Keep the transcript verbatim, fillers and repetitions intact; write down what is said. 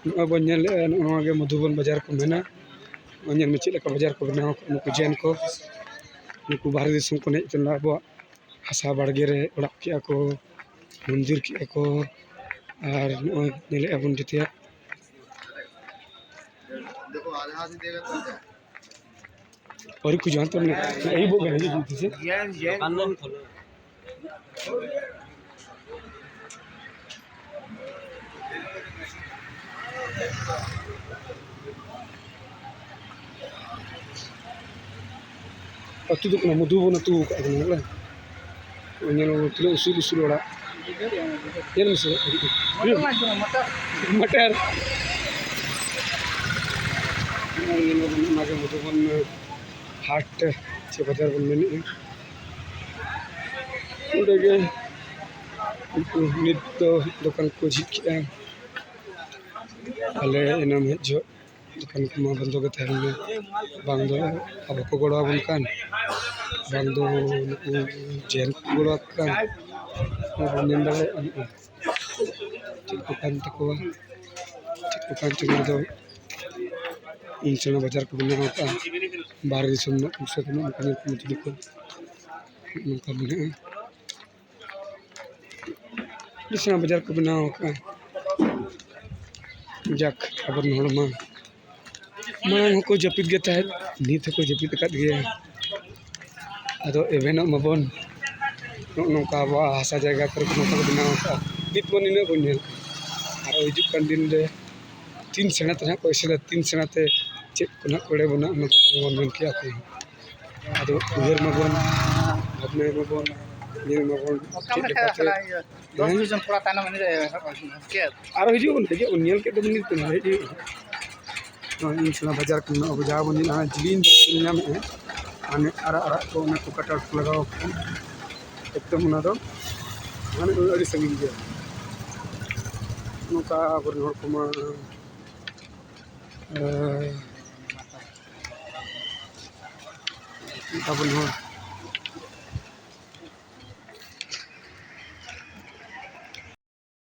ᱱᱚᱜᱼᱚᱭ ᱵᱚᱱ ᱧᱮᱞᱮᱫᱼᱟ, ᱱᱚᱜᱼᱚ ᱱᱚᱣᱟ ᱜᱮ ᱢᱚᱫᱷᱩᱵᱚᱱ ᱵᱟᱡᱟᱨ ᱠᱚ ᱢᱮᱱᱟ᱾ ᱱᱚᱜᱼᱚᱭ ᱧᱮᱞ ᱢᱮ ᱪᱮᱫ ᱞᱮᱠᱟ ᱵᱟᱡᱟᱨ ᱠᱚ ᱵᱮᱱᱟᱣ ᱠᱟᱜᱼᱟ ᱱᱩᱠᱩ ᱡᱮᱱ ᱠᱚ᱾ ᱱᱩᱠᱩ ᱵᱟᱦᱨᱮ ᱫᱤᱥᱚᱢ ᱠᱷᱚᱱ ᱦᱮᱡ ᱠᱟᱛᱮ ᱟᱵᱚᱣᱟᱜ ᱦᱟᱥᱟ ᱵᱟᱲᱜᱮ ᱨᱮ ᱚᱲᱟᱜ ᱠᱮᱜᱼᱟ ᱠᱚ, ᱢᱚᱱᱫᱤᱨ ᱠᱮᱜᱼᱟ ᱠᱚ᱾ ᱟᱨ ᱱᱚᱜᱼᱚᱭ ᱧᱮᱞᱮᱫᱼᱟ ᱵᱚᱱ ᱡᱮᱛᱮᱭᱟᱜ᱾ ᱟᱹᱣᱨᱤ ᱠᱚ ᱡᱚᱦᱟᱨ ᱛᱟᱵᱚᱱᱟ᱾ ᱟᱹᱭᱩᱵᱚᱜ ᱠᱟᱱᱟ, ᱦᱤᱡᱩᱜ ᱵᱤᱱ ᱥᱮ᱾ ᱟᱹᱛᱩ ᱫᱚ ᱠᱟᱱᱟ, ᱢᱚᱫᱷᱩᱵᱚᱱ ᱟᱹᱛᱩ ᱟᱠᱟᱫ ᱠᱟᱱᱟ ᱵᱚᱞᱮ᱾ ᱧᱮᱞ ᱢᱮ ᱛᱤᱱᱟᱹᱜ ᱩᱥᱩᱞ ᱩᱥᱩᱞ ᱚᱲᱟᱜ᱾ ᱧᱮᱞ ᱢᱮᱥᱮ᱾ ᱢᱚᱴᱚᱨ᱾ ᱱᱚᱜᱼᱚᱭ ᱧᱮᱞ ᱢᱮ, ᱚᱱᱟᱜᱮ ᱢᱚᱫᱷᱩᱵᱚᱱ ᱦᱟᱴ ᱪᱮ ᱵᱟᱡᱟᱨ ᱵᱚᱱ ᱢᱮᱱᱮᱫᱼᱟ᱾ ᱚᱸᱰᱮ ᱜᱮ ᱩᱱᱠᱩ ᱱᱤᱛ ᱫᱚ ᱫᱚᱠᱟᱱ ᱠᱚ ᱡᱷᱤᱡ ᱠᱮᱜᱼᱟ᱾ ᱟᱞᱮ ᱮᱱᱟᱢ ᱦᱮᱡ ᱡᱚᱦᱚᱜ ᱫᱚᱠᱟᱱ ᱠᱚᱢᱟ ᱵᱚᱱᱫᱚ ᱜᱮ ᱛᱟᱦᱮᱸ ᱞᱮᱱᱟ᱾ ᱵᱟᱝ ᱫᱚ ᱟᱵᱚ ᱠᱚ ᱜᱚᱲᱚ ᱟᱵᱚᱱ ᱠᱟᱱ, ᱵᱟᱝ ᱫᱚ ᱱᱩᱠᱩ ᱡᱮᱱ ᱠᱚ ᱜᱚᱲᱚ ᱟᱠᱚ ᱠᱟᱱ᱾ ᱵᱟᱵᱚᱱ ᱢᱮᱱ ᱫᱟᱲᱮᱭᱟᱜ ᱠᱟᱱᱟ ᱪᱮᱫ ᱠᱚ ᱠᱟᱱ ᱛᱟᱠᱚᱣᱟ, ᱪᱮᱫ ᱠᱚ ᱠᱟᱱ ᱪᱚᱝ᱾ ᱚᱱᱟ ᱫᱚ ᱩᱱ ᱥᱮᱬᱟ ᱵᱟᱡᱟᱨ ᱠᱚ ᱵᱮᱱᱟᱣ ᱟᱠᱟᱫᱼᱟ᱾ ᱵᱟᱦᱨᱮ ᱫᱤᱥᱚᱢ ᱨᱮᱱᱟᱜ ᱯᱚᱭᱥᱟ ᱛᱮ ᱱᱚᱜᱼᱚ ᱱᱚᱝᱠᱟ ᱧᱮᱞ ᱠᱚ ᱢᱚᱡᱽ ᱜᱮᱠᱚ ᱱᱚᱝᱠᱟ ᱢᱮᱱᱟᱜᱼᱟ᱾ ᱟᱹᱰᱤ ᱥᱮᱬᱟ ᱵᱟᱡᱟᱨ ᱠᱚ ᱵᱮᱱᱟᱣ ᱟᱠᱟᱫᱼᱟ᱾ ᱡᱟᱠ, ᱟᱵᱚᱨᱮᱱ ᱦᱚᱲ ᱢᱟ ᱢᱟᱲᱟᱝ ᱦᱚᱸᱠᱚ ᱡᱟᱹᱯᱤᱫ ᱜᱮ ᱛᱟᱦᱮᱸᱫ, ᱱᱤᱛ ᱦᱚᱸᱠᱚ ᱡᱟᱹᱯᱤᱫ ᱟᱠᱟᱫ ᱜᱮᱭᱟ᱾ ᱟᱫᱚ ᱮᱵᱷᱮᱱᱚᱜ ᱢᱟᱵᱚᱱ, ᱱᱚᱜᱼᱚ ᱱᱚᱝᱠᱟ ᱟᱵᱚᱣᱟᱜ ᱦᱟᱥᱟ ᱡᱟᱭᱜᱟ ᱠᱚᱨᱮ ᱠᱚ ᱱᱚᱝᱠᱟ ᱠᱚ ᱵᱮᱱᱟᱣ ᱟᱠᱟᱫᱼᱟ᱾ ᱱᱤᱛ ᱢᱟ ᱱᱤᱱᱟᱹᱜ ᱵᱚᱱ ᱧᱮᱞ ᱠᱟᱜᱼᱟ, ᱟᱨᱚ ᱦᱤᱡᱩᱜ ᱠᱟᱱ ᱫᱤᱱ ᱨᱮ ᱛᱤᱱ ᱥᱮᱬᱟ ᱛᱮ ᱱᱟᱦᱟᱜ ᱠᱚ ᱮᱥᱮᱫᱟ, ᱛᱤᱱ ᱥᱮᱬᱟ ᱛᱮ ᱪᱮᱫ ᱠᱚ ᱱᱟᱦᱟᱜ ᱠᱚ ᱮᱲᱮ ᱵᱚᱱᱟ, ᱚᱱᱟ ᱫᱚ ᱵᱟᱝ ᱵᱚᱱ ᱢᱮᱱ ᱠᱮᱭᱟ ᱚᱠᱚᱭ ᱦᱚᱸ᱾ ᱟᱫᱚ ᱩᱭᱦᱟᱹᱨ ᱢᱟᱵᱚᱱ, ᱵᱷᱟᱵᱽᱱᱟᱭ ᱢᱟᱵᱚᱱ, ᱧᱮᱞ ᱢᱟᱵᱚᱱ ᱚᱠᱟ ᱪᱮᱫ ᱞᱮᱠᱟ ᱞᱮᱠᱟᱛᱮ᱾ ᱪᱟᱞᱟᱜ ᱦᱩᱭᱩᱜᱼᱟ? ᱫᱚᱥ ᱦᱮᱸ? ᱵᱤᱥ ᱡᱚᱱ ᱠᱚᱲᱟ ᱛᱟᱭᱱᱚᱢ ᱮᱱᱮᱡ ᱨᱮ ᱪᱮᱫ? ᱟᱨᱚ ᱦᱤᱡᱩᱜ ᱵᱚᱱ, ᱦᱤᱡᱩᱜ ᱵᱚᱱ, ᱧᱮᱞ ᱠᱮᱫ ᱫᱚᱵᱚᱱ ᱱᱤᱛ ᱫᱚ ᱦᱮᱡ ᱦᱩᱭᱩᱜᱼᱟ᱾ ᱱᱚᱜᱼᱚᱭ ᱤᱧ ᱥᱮᱬᱟ ᱵᱟᱡᱟᱨ ᱠᱷᱚᱱ ᱟᱵᱚ ᱡᱟᱦᱟᱸ ᱵᱚᱱ ᱧᱮᱞᱟ, ᱡᱤᱞᱤᱧ ᱡᱤᱞᱤᱧ ᱧᱟᱢᱮᱫᱼᱟ, ᱢᱟᱱᱮ ᱟᱨᱟᱜ ᱟᱨᱟᱜ ᱠᱚ ᱚᱱᱟ ᱠᱚ ᱠᱟᱴᱟᱨ ᱠᱚ ᱞᱟᱜᱟᱣ ᱠᱟᱜᱼᱟ᱾ ᱮᱠᱫᱚᱢ ᱚᱱᱟ ᱫᱚ ᱢᱟᱱᱮ ᱟᱹᱰᱤ ᱥᱟᱺᱜᱤᱧ ᱜᱮᱭᱟ᱾ ᱱᱚᱝᱠᱟ ᱟᱵᱚᱨᱮᱱ ᱦᱚᱲ ᱠᱚᱢᱟ, ᱮᱸ, ᱟᱵᱚᱨᱮᱱ ᱦᱚᱲ